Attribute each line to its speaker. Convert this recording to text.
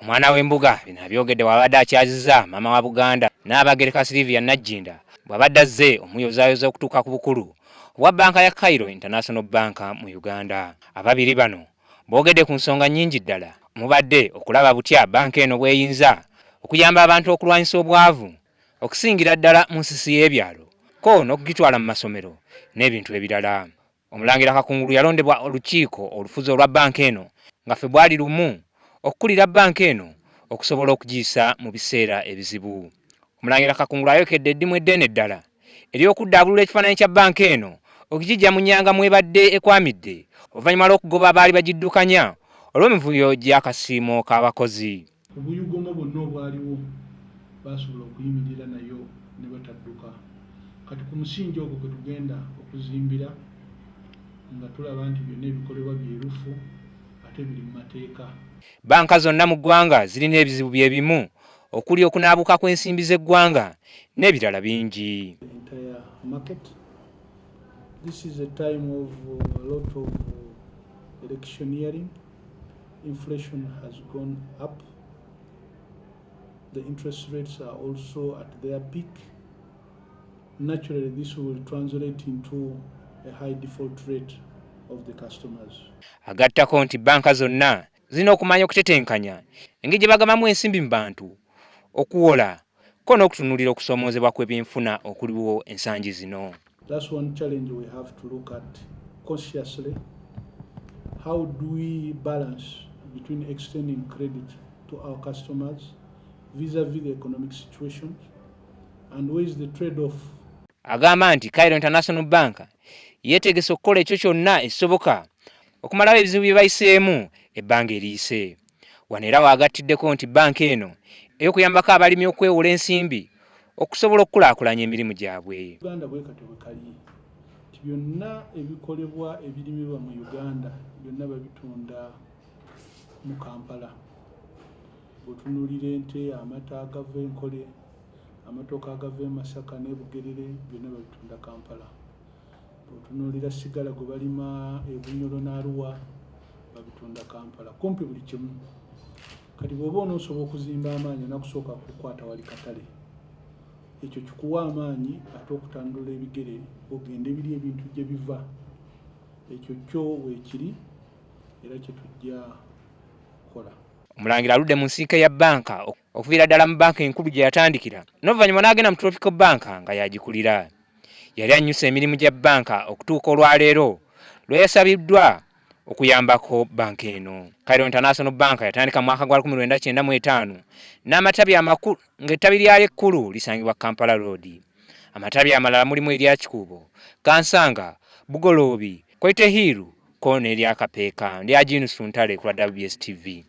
Speaker 1: Omwana w'embuga bino abyogedde bw'abadde akyazizza maama wa Buganda Nnaabagereka Sylvia Nagginda bw'abadde azze omuyozaayoza okutuuka ku bukulu obwa bbanka ya Cairo International Bank mu Uganda. Ababiri bano boogedde ku nsonga nnyingi ddala omubadde okulaba butya bbanka eno bw'eyinza okuyamba abantu okulwanyisa obwavu okusingira ddala mu nsisi y'ebyalo ko n'okugitwala mu masomero n'ebintu ebirala. Omulangira Kakungulu yalondebwa olukiiko olufuzi olwa bbanka eno nga Febwali lumu okukulira bbanka eno okusobola okugiyisa mu biseera ebizibu. Omulangira Kakungulu ayolekedde eddimu eddene ddala ery'okuddaabulula ekifaananyi kya bbanka eno okugiggya mu nnyanga mw'ebadde ekwamidde oluvannyuma lw'okugoba abaali bagiddukanya olw'emivuyo gy'akasiimo k'abakozi.
Speaker 2: Obuyuuguumo bwonna obwaliwo baasobola okuyimirira nayo ne batadduka. Kati ku musingi ogwo kwe tugenda okuzimbira nga tulaba nti byonna ebikolebwa byerufu ate biri mu mateeka.
Speaker 1: Bbanka zonna mu ggwanga zirina ebizibu bye bimu okuli okunaabuuka kw'ensimbi z'eggwanga n'ebirala bingi.
Speaker 2: Entire market. This is a time of a lot of electioneering. Inflation has gone up. The interest rates are also at their peak. Naturally, this will translate into a high default rate of the customers.
Speaker 1: Agattako nti bbanka zonna zirina okumanya okutetenkanya engeri gye bagabamu ensimbi mu bantu, okuwola ko n'okutunuulira okusoomoozebwa kw'ebyenfuna okuliwo ensangi zino.
Speaker 2: That's one challenge we have to look at consciously. How do we balance between extending credit to our customers vis-a-vis the economic situation, and where is the trade-off?
Speaker 1: Agamba nti Cairo International Bank yeetegese okukola ekyo kyonna ekisoboka okumalawo ebizibu bye bayiseemu ebbanga eriyise. Wano era waagattideko nti bbanka eno ey'okuyambako abalimi okwewola ensimbi okusobola okukulaakulanya emirimu gyabwe.
Speaker 2: Uganda bwe katyo bwe kali nti byonna ebikolebwa ebirimibwa mu Uganda byonna babitunda mu Kampala. Bw'otunuulira ente, amata agava Enkole, amatooke agava e Masaka n'e Bugerere byonna babitunda Kampala. Bw'otunuulira sigala gwe balima e Bunyoro n'Arua babitunda Kampala. Kumpi buli kimu. Kati bw'oba onoosobola okuzimba amaanyi olina kusooka kukwata wali katale. Ekyo kikuwa amaanyi ate okutandula ebigere ogende biri ebintu gye biva. Ekyo kyo weekiri era kye tujja kukola.
Speaker 1: Omulangira aludde mu nsiike ya bbanka okuviira ddala mu bbanka enkulu gye yatandikira n'oluvannyuma n'agenda mu Tropical Bank nga y'agikulira. Yali annyuse emirimu gya bbanka okutuuka olwaleero lwe yasabiddwa okuyambako bbanka eno. Cairo International Bank yatandika mu mwaka gwa 1995 n'amatabi amakulu ng'ettabi lyayo ekkulu lisangibwa Kampala Road. Amatabi amalala mulimu erya Kikuubo, Kansanga, Bugoloobi, Quality Hill ko n'erya Kapeeka. Ndi Ajinusu Ntale ku lwa WBS TV.